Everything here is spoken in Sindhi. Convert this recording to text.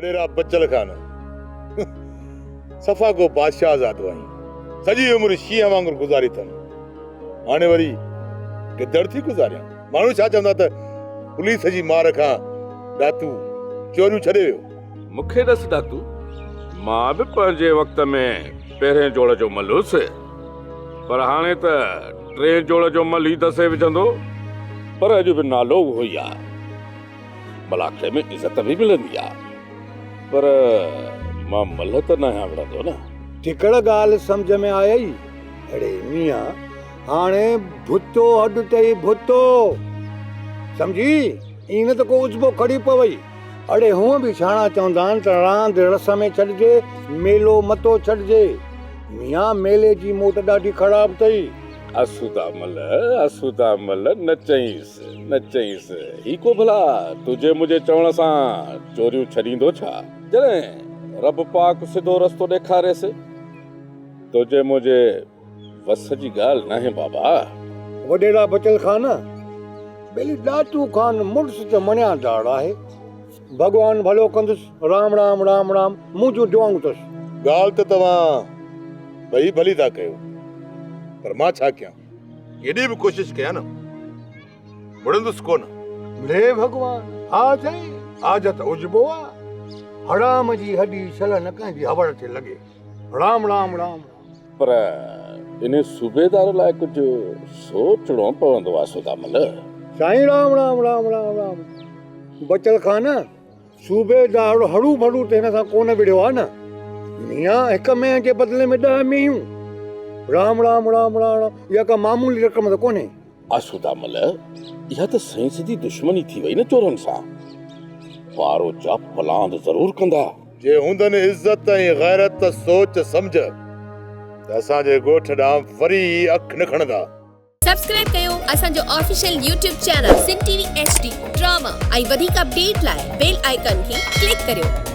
وڏيرا بچل خان، صفا ڪو بادشاهه زادو آهين. سڄي عمر شينهن وانگر گذاري اٿم. هاڻي وري گدڙ ٿي گذاريان. ماڻهو ڇا چوندا ته پوليس جي مار کان ڏاتو چوريون ڇڏي ويو. مون کي ڏس ڏاتو، مان به پنهنجي وقت ۾ پهرين جوڙ جو ملهه هوس، پر هاڻي ته ٽئين جوڙ جو ملهه ئي دسي وجهندو. پر اڄ به نالو اهو ئي آ. ملاکڙي ۾ عزت به ملندي آ، پر مان ملهه ته ناهيان وڙهندو نه. ٽڪڙ ڳالهه سمجهه ۾ آيئي؟ اڙي ميان، هاڻي ڀتو هڏ ٽئي ڀتو. سمجهي؟ ائين نه ته ڪو عضبو کڙي پوئي. اڙي هونء به ڇاڻا چوندا آهن ته راند رس ۾ ڇڏجي، ميلو متو ڇڏجي. ميان، ميلي جي موٽ ڏاڍي خراب اٿئي. آسودا ملهه، آسودا ملهه، نه چئينس، نه چئينس. هي ڪو ڀلا تنهنجي منهنجي چوڻ سان چوريون ڇڏيندو ڇا؟ جڏهن رب پاڪ سڌو رستو ڏيکاريس. تنهنجي منهنجي وس جي ڳالهه ناهي بابا. وڏيرا بچل خان، ٻيلي ڏاٽو خان مڙس ته مڻيادار آهي. ڀڳوان ڀلو ڪندس. رام رام رام رام، منهنجون دعائون اٿس. ڳالهه ته توهان ٻئي ڀلي ٿا ڪيو، پر مان ڇا ڪيان؟ ڪيڏي به ڪوشش ڪيان نه، مڙندس ڪونه. لي ڀڳوان، ها سائين، عادت عجبو آ. حرام جي هڏي شل نه ڪنهن جي هوڙ تي لڳي. رام رام رام رام. پر انهي صوبيدار لاء ڪجهه سوچڻو پوندو آ سودامل. سائين رام رام رام رام رام. بچل خان، صوبيدار هڙو ڀڙو ته هن سان ڪونه وڙهيو آ نه. ميان هڪ مينهن جي بدلي ۾ ڏهه مينهيون. رام رام رام رام رام. اها ڪا معمولي رقم ته ڪونهي. آسودا مل، اها ته سائين سڌي دشمني ٿي وئي نه چورن سان. پارو جا پلاند ضرور ڪندا. جي هوندن عزت ۽ غيرت سوچ سمجهه ته اسان جي ڳوٺ ڏانهن وري اک نه کڻندا. سبسڪرائب ڪيو اسان جو official YouTube channel Sindh T V H D drama ۽ وڌيڪ اپڊيٽ لاء بيل آئيڪان کي ڪلڪ ڪريو.